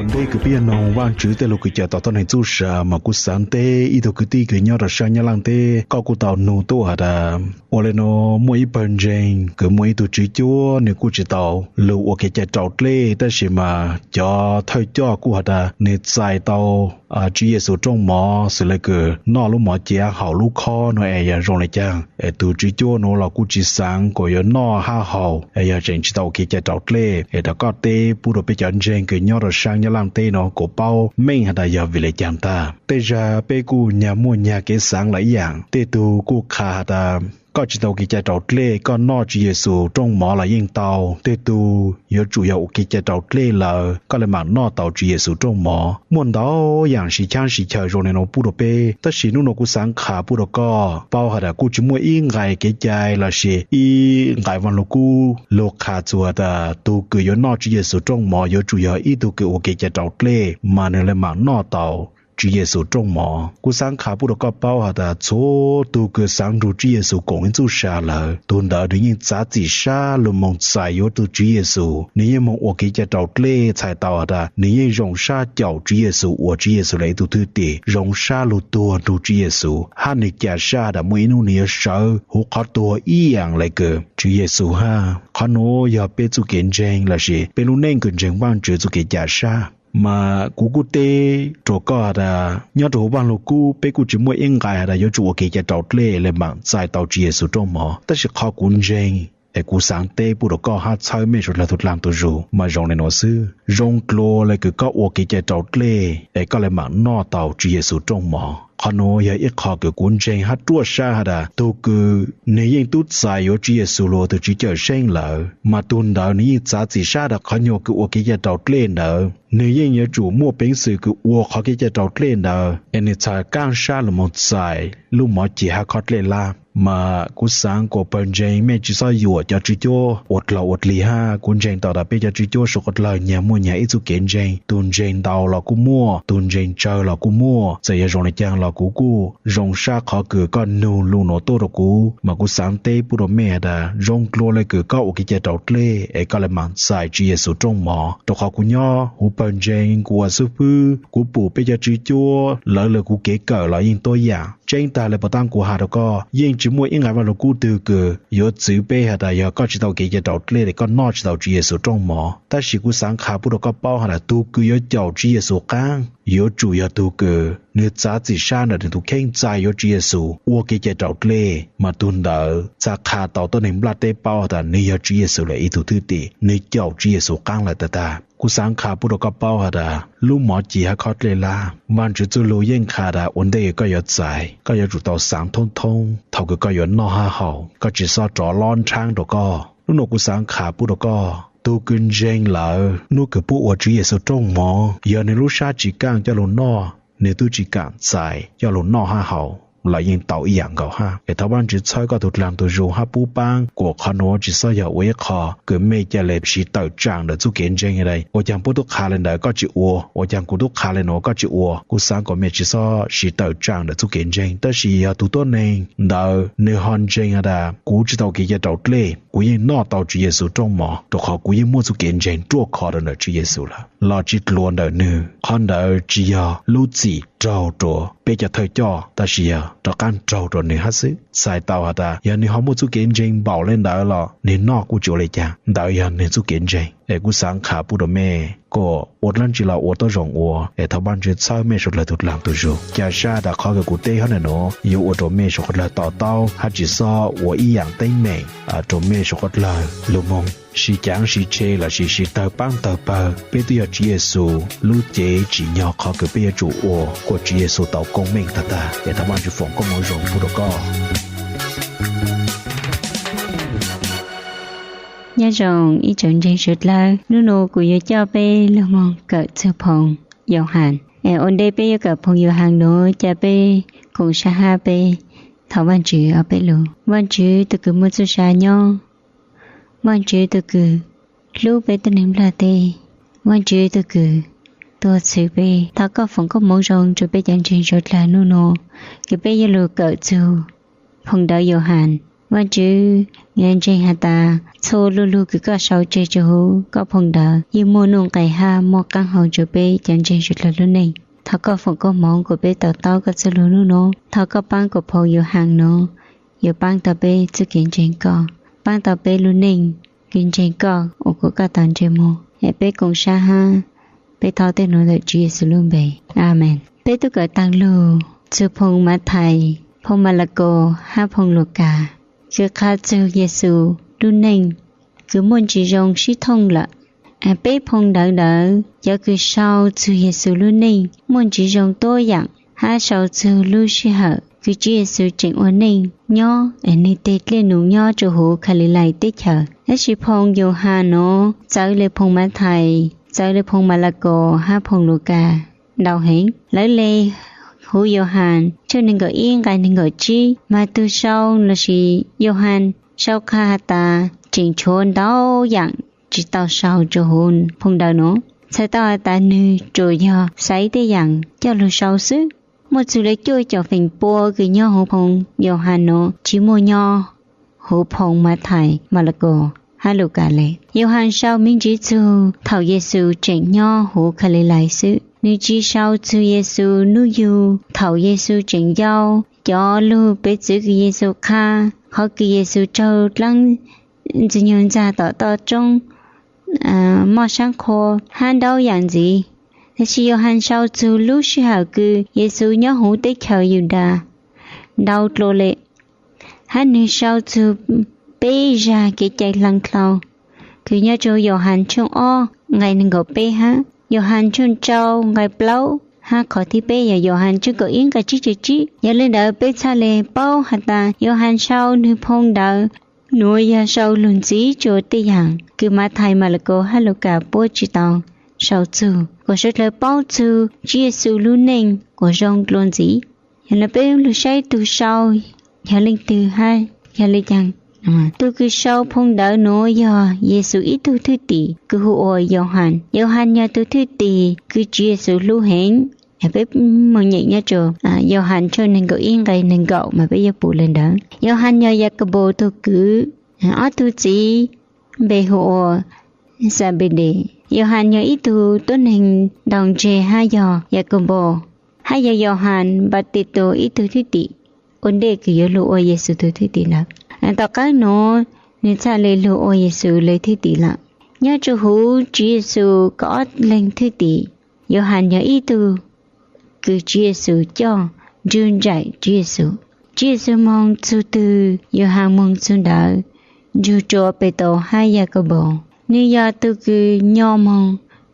Ntej kws peb yuav noog Vaajtswv tej lug kws cawm tau tuab neeg txuj sa mas kuv xaav teb ib tug kwv tij kws nyob rau saab Nyab Laaj teb, koj kuj tau nug tuaj has tas ua le nuav muaj ib pawg ntseeg kws muaj ib tug tswv cuab nwg kuj tsi tau lug ua kev cai raus dlej, tab sis mas cov thawj coj kuj has tas nwg txais tau Tswv Yexus rooj mov xws le kws noj lub mov ces hab haus lub khob nuav es yog zoo le caag es tug tswv cuab nuav los kuj tsi xaav kuas yuav noj hab haus es yog tseem tsi tau ua kev cai raus dlej. Es rov koj teb pub rau peb cov ntseeg kws nyob rau saab Nyab Laaj teb nuav kuas paub meej has tas yog vim le caag tag. Tej zag peb kuj nyag muaj nyag kev xaav lawm ib yaam, tej tug kuj qha has tas koj tsi tau ua kev cai raus dlej, koj noj Tswv Yexus rooj mov los yeej tau. Tej tug yuav tsum yog ua kev cai raus dlej lawm koj le maam noj tau Tswv Yexus rooj mov. Muaj ntau yaam sib chaab sib chaw zoo le nuav pub rau peb, tab sis nub nuav kuv xaav qha pub rau koj paub has tas kuj tsi muaj ib nqai kev cai lossis ib nqai Vaaj Lug Kub lug qha txug has tas tug kws yuav noj Tswv Yexus rooj mov yuav tsum yog ib tug kws ua kev cai raus dlej mas nwg le maam noj tau Tswv Yexus rooj mov. Kuv xaav qha pub rau koj paub has tas txhua tug kws xaav nrug Tswv Yexus koom ib txuj sa lawm, tug ntawd nwg yeej txav txim sab lug moog txais yuav tug Tswv Yexus, nwg yeej moog ua kev cai raus dlej txhais tau has tas nwg yeej zoo sab caum Tswv Yexus, ua Tswv Yexus le ib tug thwj tim, zoo sab lug tuag nrug Tswv Yexus, hab nwg ca sab has tas muaj ib nub nwg yuav sawv huv qhov tuag ib yaam le kws Tswv Yexus hab. Qhov nuav yog peb txuj kev ntseeg lossis peb lub neej kws ntseeg Vaajtswv txuj kev ca sab. Mas kuv kuj teb rua koj has tas nyob rua huv Vaaj Lug Kub peb kuj tsi muaj ib nqai has tas yuav tsum ua kev cai raus dlej le maam txais tau Tswv Yexus rooj mov, tab sis qhov kuv ntseeg es kuv xaav teb pub rua koj hab txhawb mej suav dlawg tug dlaag tug zug mas zoo le nuav xwb. Zoo dlua le kws koj ua kev cai raus dlej es koj le maam noj tau Tswv Yexus rooj mov. Qhov nuav yog ib qho kws kuv ntseeg hab ruaj sab has tas tug kws nwg yeej tub txais yuav Tswv Yexus lug ua tug Tswv Cawmseej lawm, mas tug ntawd nwg yeej txav txim sab has tas qhov nyuas kws ua kev cai raus dlej ntawd nwg yeej yuav tsum muaj peev xwm kws ua qhov kev cai raus dlej ntawd es nwg txhad kaaj sab lug moog txais lub mov ceg hab khob dlej lab. Mas kuv xaav kuas pawg ntseeg mej tsi xob yuam cov tswv cuab ua dlaug ua dlig hab. Kuv ntseeg tau tas peb cov tswv cuab suav dlawg nyag muaj nyag ib txuj kev ntseeg, tug ntseeg ntau los kuj muaj, tug ntseeg tsawg los kuj muaj. Txawm yog zoo le caag los kuv kuj zoo sab qhov kws koj nug lug nuav tuaj rua kuv, mas kuv xaav teb pub rua mej has tas zoo dlua le kws koj ua kev cai raus dlej es koj le maam txais Tswv Yexus rooj mov. Rua qhov kuv nyob huv pawg ntseeg kuv ua xub fwb kuv pum peb cov tswv cuab lawv le kuv kev kawm los yeej tuab yaam. Tseeb tag le puas taab kuv has rua koj yeej tsi muaj ib nqai Vaaj Lug Kub twg kws yuav txwv peb has tas yog koj tsi tau kev cai raus dlej es koj noj tsi tau Tswv Yexus rooj mov. Tab sis kuv xaav qha pub rua koj paub has tas tug kws yuav caum Tswv Yexus qaab yuav tsum yog tug kws nwg txav txim sab ntawm nwg tug kheej txais yuav Tswv Yexus ua kev cai raus dlej, mas tug ntawd txhad qha tau tuab neeg nplaj teb paub has tas nwg yog Tswv Yexus le ib tug thwj tim, nwg caum Tswv Yexus qaab lawm tag tag. Kuv xaav qha pub rua koj paub has tas lub mov ceg hab khob dlej lab, Vaajtswv txuj lug yeej qha tas ua ntej koj yuav txais koj yuav tsum tau xaav thoob thoob thaum kws koj yuav noj hab haus, koj tsi xob rov lob nrhaab rua koj. Nub nuav kuv xaav qha pub rua koj, tug kws ntseeg lawm nub kws puab ua Tswv Yexus rooj mov yog nwg lub sab tsi kaaj coj lug noj, nwg tub tsi kaam txais coj lug noj hab haus los yeej tau ib yaam nkaus hab. Es thov Vaajtswv txhawb koj tug dlaag tug zug hab pub paab kuas qhov nuav tsi xob yog ua ib qho kws mej ca le siv tawm tsaam ntawm txuj kev ntseeg le. Ua caag puab tub qha le ntawd koj tsi ua, ua caag kuv tub qha le nuav koj tsi ua. Kuv xaav kuas mej tsi xob siv tawm tsaam ntawm txuj kev ntseeg, tab sis yog tug tuab neeg ntawd nwg ho ntseeg has tas kuv tsi tau kev cai raus dlej, kuv yeej noj tau Tswv Yexus rooj mov rua qhov kuv yeej muaj txuj kev ntseeg ruaj khov rua ntawm Tswv Yexus lawm los tsi dlua ntawm nwg. Qhov ntawd tsi yog lub txim raug rua peb cov thawj coj, tab sis yog rov qaab raug rua nwg hab xwb. Txhais tau has tas yog nwg ho muaj txuj kev ntseeg npaum le ntawd los nwg noj kuj tsi ua le caag, ntawd yog nwg txuj kev ntseeg. Es kuv xaav qha pub rua mej kuas ua dlaab tsi los ua tuab zoo ua, es thov Vaajtswv txhawb mej suav dlawg tug dlaag tug zug. Ca sab tas qhov kws kuv teb hab ntawm nuav yuav ua rua mej suav dlawg to taub hab tsi xob ua ib yaam teeb meem rua mej suav dlawg lug moog. Siv caav siv tshe lossis siv tawg paab tawg pawg, peb twb yog Tswv Yexus lub cev tsim nyog qhov kws peb yuav tsum ua kuas Tswv Yexus tau koob meej tag tag. Es thov Vaajtswv foom koob moov zoo pub rua koj. Nyob zoo ib tsoom ntseeg suav dlawg, nub nuav kuv yuav coj peb lug moog kawm txug phoom Yauhas. Es ua ntej peb yuav kawm phoom Yauhas nuav, ca peb koom sab hab peb thov Vaajtswv ob peb lug. Vaajtswv tug kws muaj txuj sa nyob, Vaajtswv tug kws hlub peb tuab neeg nplaj teb, Vaajtswv tug kws tuag txhwv peb. Thov koj foom koob moov zoo rua peb cov ntseeg suav dlawg nub nuav, kws peb yuav lug kawm txug phoom ntawv Yauhas Vajtswv, ntseeg has tas txhua lug lug kws koj sau tseg rua huv koj phoo ntawv yeej muaj nuj nqes hab muaj qaab hau rua peb cov ntseeg suav dlawg lub neej. Thov koj foom koob moov kuas peb to taub koj txuj lug nub nub. Thov koj paab kuas phoo Yauhas nuav yuav paab tau peb txuj kev ntseeg koj, paab tau peb lub neej kws ntseeg koj ua kuas koj tau ntsej muag. Es peb koom sab hab peb thov tej nuav ntawm Tswv Yexus lub npe, amees. Peb tub kawm taag lug txug phoo Mathais, phoo Malakaus hab phoo Lukas, kws qha txug Yexus lub neej kws muaj ntsis zoo sib thooj lawm. Peb phoo ntawv ntawd cov kws sau txug Yexus lub neej muaj ntsis zoo tuab yaam hab sau txug lub sij hawm kws Tswv Yexus tseem ua neej nyob es nwg teg dlej num nyob rua huv Kalilais teb chaws. Tab sis phoo Yauhas nuav txawv le phoo Mathais, txawv le phoo Malakaus hab phoo Lukas ntau heev. Lawv le huv Yauhas tshooj neeg nkaum ib nqai neeg nkaum tsib, mas tug sau lossis Yauhas sau qha has tas tseem tshuav ntau yaam tsi tau sau rua huv phoo ntawv nuav. Txhais tau has tas nwg tsuas yog xaiv tej yaam coj lug sau xwb. Muaj txug le cuaj caum feem pua kws nyob huv phoo Yauhas nuav tsi muaj nyob huv phoo Mathais, Malakaus hab Lukas le. Yauhas sau me ntsis txug thaum Yexus tseem nyob huv Kalilais xwb, nwg tsi sau txug Yexus nub yug. Thaum Yexus tseem yau, cov lug piv txwv kws Yexus qha, qhov kws Yexus raug dlaab ntxwg nyoog ntxag tom toj roob, moj saab qhua hab ntau yaam ntxiv. Tab sis Yauhas sau txug lub sij hawm kws Yexus nyob huv teb chaws Yudas ntau dlua le, hab nwg sau txug peb zag kev cai hla dlhau kws nyob rua Yauhas tshooj ob nqai neeg nkaum peb hab Yauhas tshooj rau nqai plaub, hab qhov thib peb yog Yauhas tshooj kaum ib nqai tsib caug tsib. Yog le ntawd peb txhaj le paub has tas Yauhas sau nwg phoo ntawv nuav yog sau lug ntxiv rua tej yaam kws Mathais, Malakaus hab Lukas puab tsi tau sau txug, kuas suav dlawg paub txug Tswv Yexus lub neej kuas zoo dlua ntxiv. Yog le peb lug saib tug sau yog leej twg hab yog le caag. Tug kws sau phoo ntawv nuav yog Yexus ib tug thwj tim kws hu ua Yauhas. Yauhas yog tug thwj tim kws Tswv Yexus hlub heev. Peb moog nyeem nyob rua Yauhas tshooj neeg nkaum ib nqai neeg nkaum mas peb yuav pum le ntawd. Yauhas yog Yakaunpaus tug kwv, ob tug txiv npe hu ua Xabedes. Yauhas yog ib tug tuab neeg ntaus ntseg hab yog Yakaunpaus, hab yog Yauhas Npatitus ib tug thwj tim ua ntej kws yuav lug ua Yexus tug thwj tim lawm. Tom qaab nuav nwg txhaj le lug ua Yexus le thwj tim lawm. Nyob rua huv Tswv Yexus kaum ob leeg thwj tim, Yauhas yog ib tug kws Tswv Yexus coj nrug nraim Tswv Yexus. Tswv Yexus moog txug twg, Yauhas moog txug ntawd, nrug rua Petus hab Yakaunpaus. Nwg yog tug kws nyo moog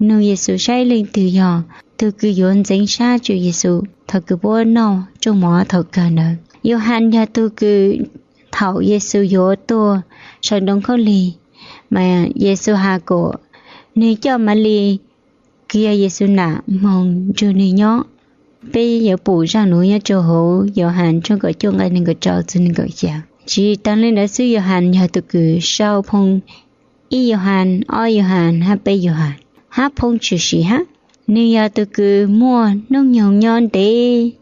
nug Yexus saib leej twg yog tug kws yuav ntxeev sab rua Yexus thaum kws puab noj rooj mov thaum kawg ntawd. Yauhas yog tug kws thaum Yexus yuav tuag saum ntoo khaub lig, mas Yexus has kuas nwg coj Malis kws yog Yexus nam moog nrug nwg nyob. Peb yuav pum zaaj nuav nyob rua huv Yauhas tshooj kaum cuaj nqai neeg nkaum rau txug neeg nkaum xya. Tsi taag le ntawd xwb, Yauhas yog tug kws sau phoo ib Yauhas, ob Yauhas hab peb Yauhas, hab phoo tshwm sim hab. Nwg yog tug kws muaj hnub nyoog nyob ntev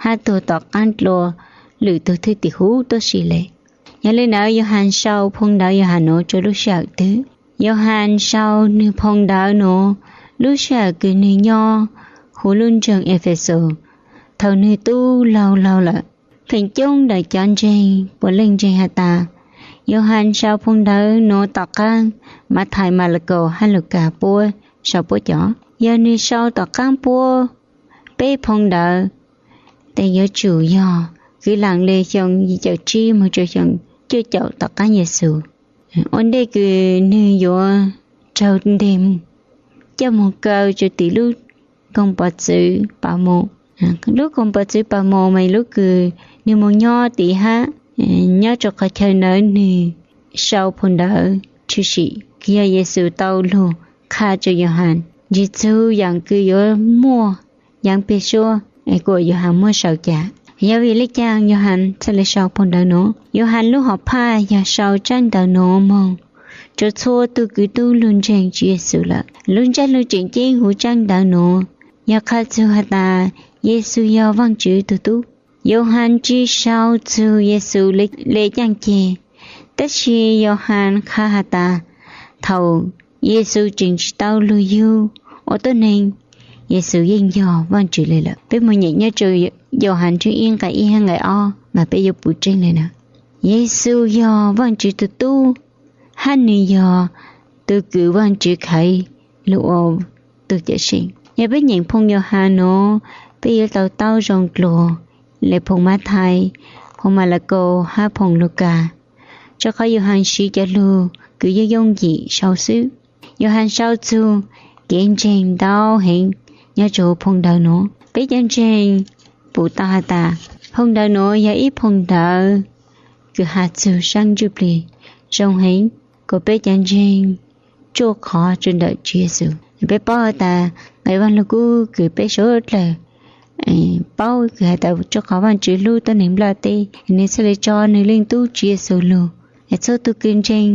hab tuag tom qaab dlua lwm tug thwj tim huv tuab si le. Yog le ntawd Yauhas sau phoo ntawv Yauhas nuav rua lub sij hawm twg? Yauhas sau nwg phoo ntawv nuav lub sij hawm kws nwg nyob huv lub nroog Efexus, thaum nwg tub laug laug lawm. Feem coob ntawm cov ntseeg puav leej ntseeg has tas Yauhas sau phoo ntawv nuav tom qaab Mathais, Malakaus hab Lukas puab sau puab cov. Yog nwg sau tom qaab puab peb phoo ntawv, tes yuav tsum yog kwv laam le xyoo yim caum tsib moog rua xyoo cuaj caum tom qaab Yexus, ua ntej kws nwg yuav raug nteg coj moog kaw rua tim lub koog pov txwv Pamus. Lub koog pov txwv Pamus mas lub kws nwg moog nyob tid hab. Nyob rua qhov chaw ntawd nwg sau phoo ntawv tshwm sim kws yog Yexus tau lug qha rua Yauhas ntsis txug yaam kws yuav muaj yaav peg suab es kuas Yauhas muab sau cas. Yog vim le caag Yauhas txhaj le sau phoo ntawv nuav? Yauhas lub hom phaj yog sau tsaab ntawv nuav moog rua txhua tug kws tub lug ntseeg Tswv Yexus lawm. Lub ntsab lug tseem ceeb huv tsaab ntawv nuav yog qha txug has tas Yexus yog Vaajtswv tug tub. Yauhas tsi sau txug Yexus le caaj ceg, Tab sis Yauhas qha has tas, thaum Yexus tseem tsis tau lug yug ua tuab neeg, Yexus yeej yog Vaajtswv le lawm. Peb moog nyeem nyob rua Yauhas ntsej ib nqai ib hab nqai ob mas peb yuav pum tseeb le na. Yexus yog Vaajtswv tug tub, hab nwg yog tug kws Vaajtswv khaiv lug ua tug Cawmseej. Yog peb nyeem phoo Yauhas nuav, peb yuav tau taub zoo dlua le phoo Mathais, phoo Malakaus hab phoo Lukas, rua qhov Yauhas siv cov lug kws yooj yooj yim sau xwb. Yauhas sau txug kev ntseeg ntau heev nyob rua huv phoo ntawv nuav. Peb cov ntseeg pum tau has tas, phoo ntawv nuav yog ib phoo ntawv kws has txug saab ntsuj plig zoo heev, kuas peb cov ntseeg tsuaj qhov rua ntawm Tswv Yexus. Peb paub has tas nqe Vaaj Lug Kub kws peb suav dlawg paub kws has tas tsuaj qhov Vaajtswv hlub tuab neeg nplaj teb, nwg txhaj le tso nwg Leej Tub Tswv Yexus lug. Txhua tug kws ntseeg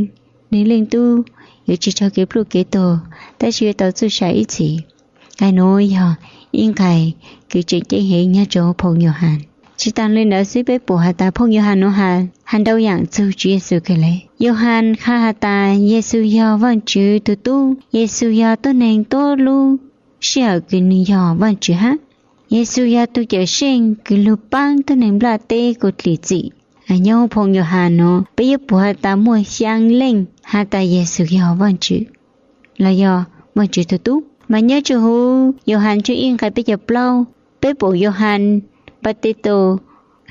nwg Leej Tub yuav tsi raug kev pluj kev tuag, tab sis yuav tau txuj sa ib txhis. Nqai nuav yog ib nqai kws tseem ceeb heev nyob rua phoo Yauhas. Tsi taag le ntawd xwb, peb pum has tas phoo Yauhas nuav has nrau yaam txug Tswv Yexus kawg le. Yauhas qha has tas Yexus yog Vaajtswv tug tub, Yexus yog tuab neeg tuab lub sij hawm kws nwg yog Vaajtswv hab. Yexus yog tug Cawmseej kws lug paab tuab neeg nplaj teb kuas dlim txim. Nyob huv phoo Yauhas nuav peb yuav pum has tas muaj xyaa leej has tas Yexus yog Vaajtswv los yog Vaajtswv tug tub. Mas nyob rua huv Yauhas ntsej ib nqai peb caug plaub, peb pum Yauhas Npatitus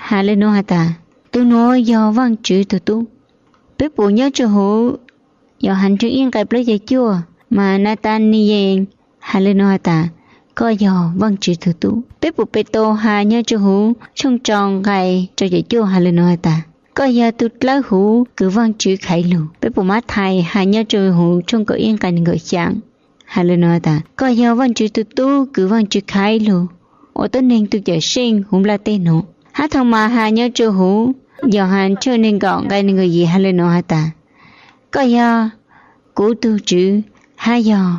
has le nuav has tas, tug nuav yog Vaajtswv tug tub. Peb pum nyob rua huv Yauhas ntsej ib nqai plaub caug cuaj, mas Nataniyees has le nuav has tas, koj yog Vaajtswv tug tub. Peb pum Petus has nyob rua huv tshooj rau nqai rau caum cuaj has le nuav has tas, koj yog tug dlawb huv kws Vaajtswv khaiv lug. Peb pum Mathais has nyob rua huv tshooj kaum ib nqai neeg nkaum xyaa has le nuav has tas, koj yog Vaajtswv tug tub kws Vaajtswv khaiv lug ua tuab neeg tug Cawmseej huv nplaj teb nuav. Hab Thaumas has nyob rua huv Yauhas tshooj neeg nkaum nqai neeg nkaum yim has le nuav has tas, koj yog kuv tug Tswv hab yog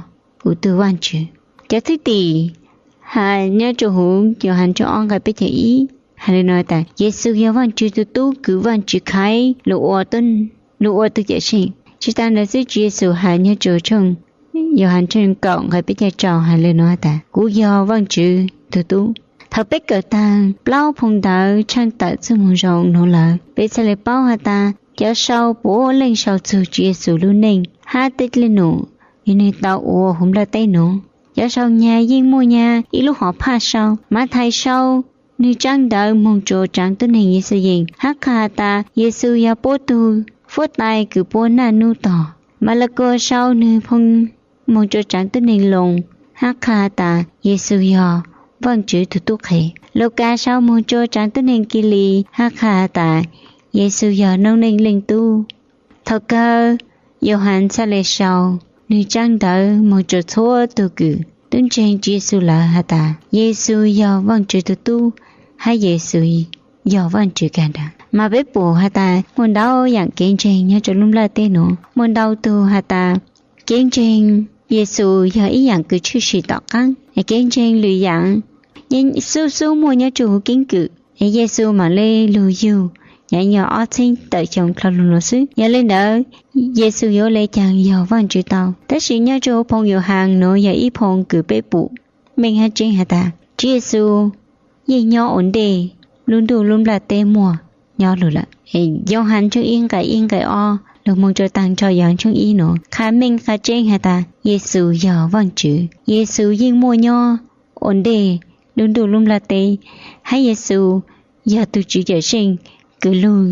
kuv tug Vaajtswv. Cov thwj tim has nyob rua huv Yauhas tshooj ob nqai peb caug ib has le nuav has tas, Yexus yog Vaajtswv tug tub kws Vaajtswv khaiv lug ua, lug ua tug Cawmseej. Tsi taag ntawd xwb, Tswv Yexus has nyob rua tshooj Yauhas tshooj kaum nqai peb caug rau has le nuav has tas, kuv yog Vaajtswv tug tub. Thaum peb kawm taag plaub phoo ntawv tshaaj tawm txuj moog zoo nuav lawm, peb txhaj le paub has tas cov sau puav leej sau txug Tswv Yexus lub neej hab tej dlej num kws nwg tau ua huv nplaj teb nuav. Cov sau nyag yeej muaj nyag ib lub hom phaj sau. Mathais sau nwg tsaab ntawv moog rua tsaav tuab neeg Yixalayees hab qha has tas Yexus yog puab tug huab tais kws puab naj nub tog. Malakaus sau nwg phoo moog rua tsaav tuab neeg Loos hab qha has tas Yexus yog Vaajtswv tug tub qhe. Lukas sau moog rua tsaav tuab neeg Kilis hab qha has tas Yexus yog noob neej Leej Tub. Thaum kawg Yauhas txhaj le sau nwg tsaab ntawv moog rua txhua tug kws tub ntseeg Tswv Yexus lawm has tas Yexus yog Vaajtswv tug tub hab Yexus yog Vaajtswv kag nrag. Mas peb pum has tas muaj ntau yaam kev ntseeg nyob rua lub nplaj teb nuav, muaj ntau tug has tas kev ntseeg Yexus yog ib yaam kws tshwj sim tom qaab, kev ntseeg lwm yaam yeej xub xub muaj nyob rua huv keeb kwm, Yexus maam le lug yug nyav yog ob txheeb tawm xyoo dlhau lug nuav xwb. Yog le ntawd Yexus yuav le caag yog Vaajtswv tau? Tab sis nyob rua huv phoo Yauhas nuav yog ib phoo kws peb pum meej hab tseeb has tas Tswv Yexus yeej nyob ua ntej lub ntuj lub nplaj teb muaj nyob lug lawm. Yauhas tshooj ib nqai ib nqai ob lug moog rua taag nrho Yauhas tshooj ib nuav qha meej qha tseeb has tas Yexus yog Vaajtswv. Yexus yeej muaj nyob ua ntej lub ntuj lub nplaj teb, hab Yexus yog tug Tswv Cawmseej kws lug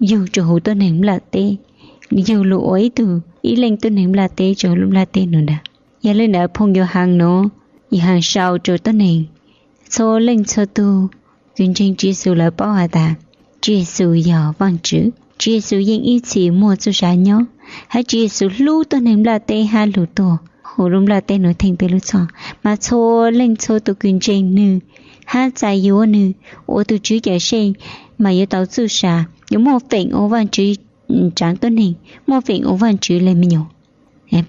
yug rua huv tuab neeg nplaj teb, yug lug ua ib tug ib leej tuab neeg nplaj teb rua huv lub nplaj teb nuav ntag. Yog le ntawd phoo Yauhas nuav, Yauhas sau rua tuab neeg, txhua leej txhua tug kws ntseeg Tswv Yexus lawv paub has tas Tswv Yexus yog Vaajtswv. Tswv Yexus yeej ib txhis muaj txuj sa nyob, hab Tswv Yexus hlub tuab neeg nplaj teb hab lug tuag huv lub nplaj teb nuav theej peb lub txhoj. Mas txhua leej txhua tug kws ntseeg nwg hab txais yuav nwg ua tug Tswv Cawmseej mas yuav tau txuj sa, yuav muaj feem ua Vaajtswv tsaav tuab neeg, muaj feem ua Vaajtswv le me nyuam.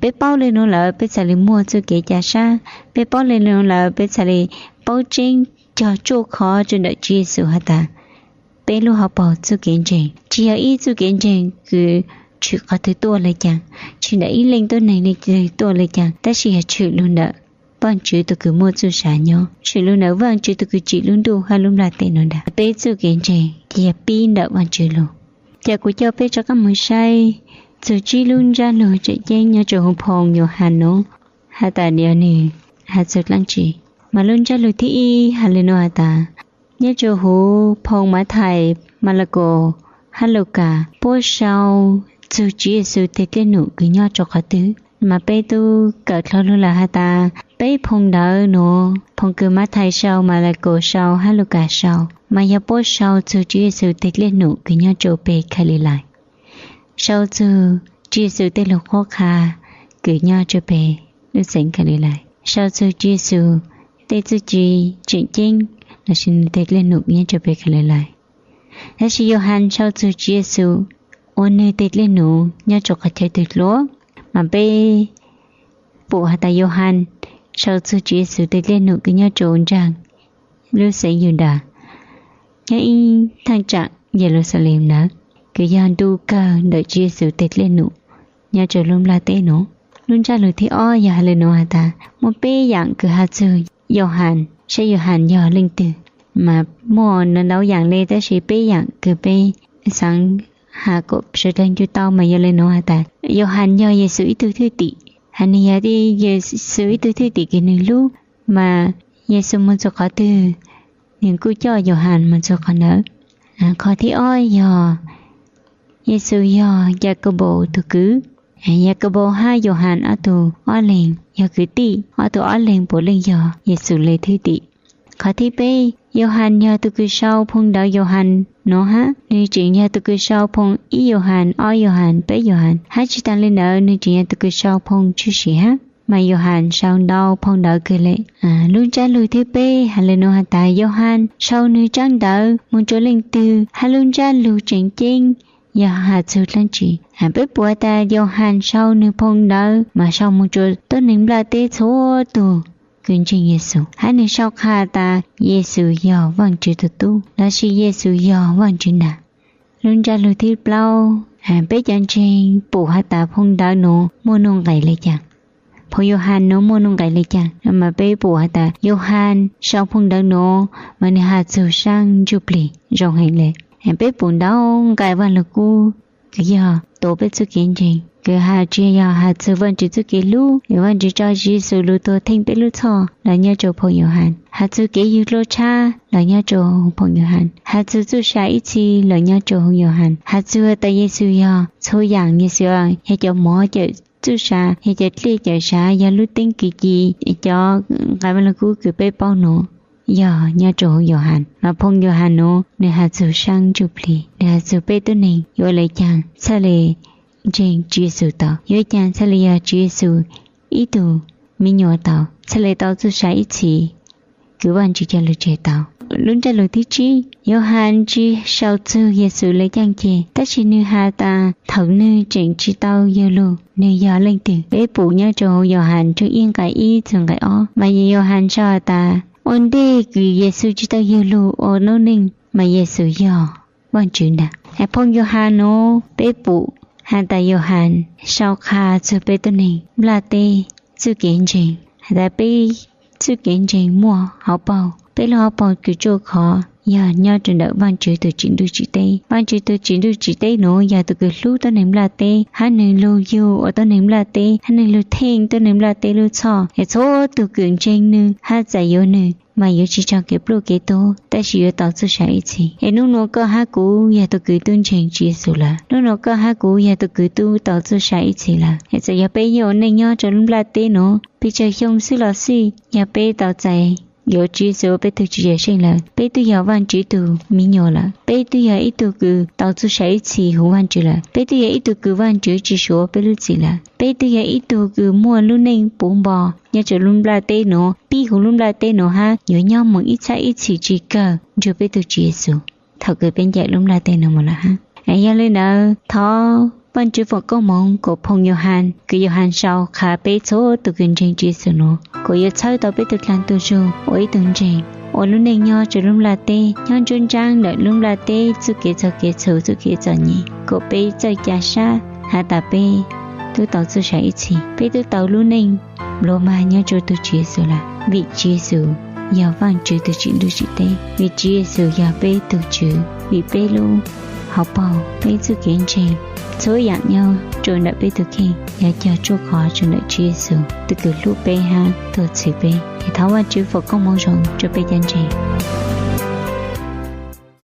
Peb paub le nuav lawm peb txhaj le muaj txuj kev ca sab. Peb paub le nuav lawm peb txhaj le paub tseeb cog tsuaj khov rua ntawm Tswv Yexus has tas peb lub hauv paus txuj kev ntseeg. Tsis yog ib txuj kev ntseeg kws tshwm qhov twg tuaj le caag, tshwm ntawm ib leej tuab neeg leej twg tuaj le caag, tab sis yog tshwm lug ntawm Vaajtswv tug kws muaj txuj sa nyob, tshwm lug ntawm Vaajtswv tug kws tsim lub ntuj hab lub nplaj teb nuav ntag. Peb txuj kev ntseeg yog pib ntawm Vaajtswv lug. Ca kuv coj peb rov qaab moog saib txug tsib lub ntsab lug tseem ceeb nyob rua huv phoo Yauhas nuav, has tas nwg has txug dlaab tsi. Mas lub ntsab lug thib ib has le nuav has tas, nyob rua huv phoo Mathais, Malakaus hab Lukas puab sau txug Tswv Yexus teg dlej num kws nyob rua qhov twg. Mas peb tub kawm dlhau lug lawm has tas peb phoo ntawv nuav, phoo kws Mathais sau, Malakaus sau hab Lukas sau, mas yog puab sau txug Tswv Yexus teg dlej num kws nyob rua peg Kalilais, sau txug Tswv Yexus tej lug qhuab qha kws nyob rua peg lub xeev Kalilais, sau txug Tswv Yexus tej txuj ci tseem ceeb lossis nwg teg dlej num kws nyob rua peg Kalilais. Tab sis Yauhas sau txug Tswv Yexus ua nwg teg dlej num nyob rua qhov chaw twg dlua? Mas peb pum has tas Yauhas sau txug Tswv Yexus teg dlej num kws nyob rua nraag lub xeev Yudas, nyob ib thaaj tsaam Yeluxalees ntawd, kws yog ntu kawg ntawm Tswv Yexus teg dlej num nyob rua lub nplaj teb nuav. Lub ntsab lug thib ob yog has le nuav has tas muaj peb yaam kws has txug Yauhas, saib Yauhas yog leej twg. Mas muaj ntau yaam le tab sis peb yaam kws peb xaav has kom sawv dlawg ncu tau mas yog le nuav has tas Yauhas yog Yexus ib tug thwj tim, has nwg yog Yexus ib tug thwj tim kws nwg hlub, mas Yexus moog txug qhov twg nwg kuj coj Yauhas moog txug qhov ntawd. Qhov thib ob yog Yexus yog Yakaubaus tug kwv. Yakaubaus hab Yauhas ob tug ob leeg yog kwv tij, ob tug ob leeg puav leej yog Yexus le thwj tim. Qhov thib peb, Yauhas yog tug kws sau phoo ntawv Yauhas nuav hab, nwg tseem yog tug kws sau phoo ib Yauhas, ob Yauhas, peb Yauhas, hab tsi taag le ntawd nwg tseem yog tug kws sau phoo tshwj sim hab. Mas Yauhas sau ntau phoo ntawv kawg le. Lub ntsab lug thib peb has le nuav has tas Yauhas sau nwg tsaab ntawv moog rua leej twg hab lub ntsab lug tseem ceeb yog has txug dlaab tsi. Peb pum has tas Yauhas sau nwg phoo ntawv mas sau moog rua tuab neeg nplaj teb txhua tug kws ntseeg Yexus, hab nwg sau qha tas Yexus yog Vaajtswv tug tub lossis Yexus yog Vaajtswv nab. Lub ntsab lug thib plaub, peb cov ntseeg pum has tas phoo ntawv nuav muaj nuj nqes le caag. Phoo Yauhas nuav muaj nuj nqes le caag, mas peb pum has tas Yauhas sau phoo ntawv nuav mas nwg has txug saab ntsuj plig zoo heev le. Peb pum ntau nqai Vaaj Lug Kub kws yog tuav peb txuj kev ntseeg, kws has tsi yog has txug Vaajtswv txuj kev hlub, Vaajtswv tso Yexus lug tuag theej peb lub txhoj los nyob rua phoo Yauhas, has txug kev yug dlua tshab los nyob rua phoo Yauhas, has txug txuj sa ib txhis los nyob rua Yauhas, has txug tas Yexus yog txhua yaam, Yexus yog cov mov cawm txuj sa, yog cov dlej cawm sav, yog lub teeb kws ci, cov nqai Vaaj Lug Kub kws peb paub nuav yog nyob rua Yauhas. Mas phoo Yauhas nuav nwg has txug saab ntsuj plig, nwg has txug peb tuab neeg yuav ua le caag txhaj le ntseeg Tswv Yexus tau, yuav ua caag txhaj le yog Tswv Yexus ib tug me nyuam tau, txhaj le tau txuj sa ib txhis kws Vaajtswv coj lug tseg tau. Lub ntsab lug thib tsib, Yauhas tsi sau txug Yexus le caaj ceg, tab sis nwg has tas thaum nwg tseem tsi tau yug lug nwg yog leej twg. Peb pum nyob rua huv Yauhas nrug ib nqai ib txug nqai ob, mas Yauhas sau has tas ua ntej kws Yexus tsi tau yug lug ua noob neej mas Yexus yog Vaajtswv nab. Phoo Yauhas nuav peb pum has tas Yauhas sau qha txug peb tuab neeg nplaj teb txuj kev ntseeg, has tas peb txuj kev ntseeg muaj hauv paug, peb lub hauv paug kws tsuaj khov yog nyob rua ntawm Vaajtswv tug tsim ntuj tsim teb. Vaajtswv tug tsim ntuj tsim teb nuav yog tug kws hlub tuab neeg nplaj teb, hab nwg lug yug ua tuab neeg nplaj teb, hab nwg lug theej tuab neeg nplaj teb lub txhoj. Es txhua tug kws ntseeg nwg hab txais yuav nwg mas yuav tsi raug kev pluj kev tuag, tab sis yuav tau txuj sa ib txhis. Es nub nua koj hab kuv yog tug kws tub ntseeg Tswv Yexus lawm, nub nua koj hab kuv yog tug kws tub tau txuj sa ib txhis lawm. Es txawm yog peb yuav ua neej nyob rua lub nplaj teb nuav pes tsawg xyoo xwb los xij, yog peb tau txais yuav Tswv Yexus ua peb tug Tswv Yawm Seej lawm, peb twb yog Vaajtswv tug me nyuam lawm, peb twb yog ib tug kws tau txuj sa ib txhis huv Vaajtswv lawm, peb twb yog ib tug kws Vaajtswv tsi suav peb lub txim lawm, peb twb yog ib tug kws muaj lub neej puv npo nyob rua lub nplaj teb nuav, pib huv lub nplaj teb nuav hab yuav nyob moog ib txhab ib txhis tsi kawg nrug peb tug Tswv Yexus thaum kws peb ncaim lub nplaj teb nuav moog lawm hab. Es yog le ntawd thov Vaajtswv foom koob moov kuas phoo Yauhas kws Yauhas sau qha peb txhua tug kws ntseeg Tswv Yexus nuav kuas yuav txhawb tau peb tug dlaag tug zug ua ib tug ntseeg ua lub neej nyob rau lub nplaj teb, nyob ntsuab ntsaab ntawm lub nplaj teb txuj kev txog kev txhum, txuj kev txom nyem, kom peb txawj ca sab has tas peb tub tau txuj sa ib txhis, peb tub tau lub neej nplua mag nyob rua tug Tswv Yexus lawm. Vim Tswv Yexus yog Vaajtswv tug tsim ntuj tsim teb, vim Tswv Yexus yog peb tug Tswv, vim peb lub hauv paug, peb txuj kev ntseeg, txhua yaam nyob rua ntawm peb tug kheej yog cog ruaj khov rua ntawm Tswv Yexus tug kws hlub peb hab tuag txhwv peb. Es thov Vaajtswv foom koob moov zoo rua peb cov ntseeg.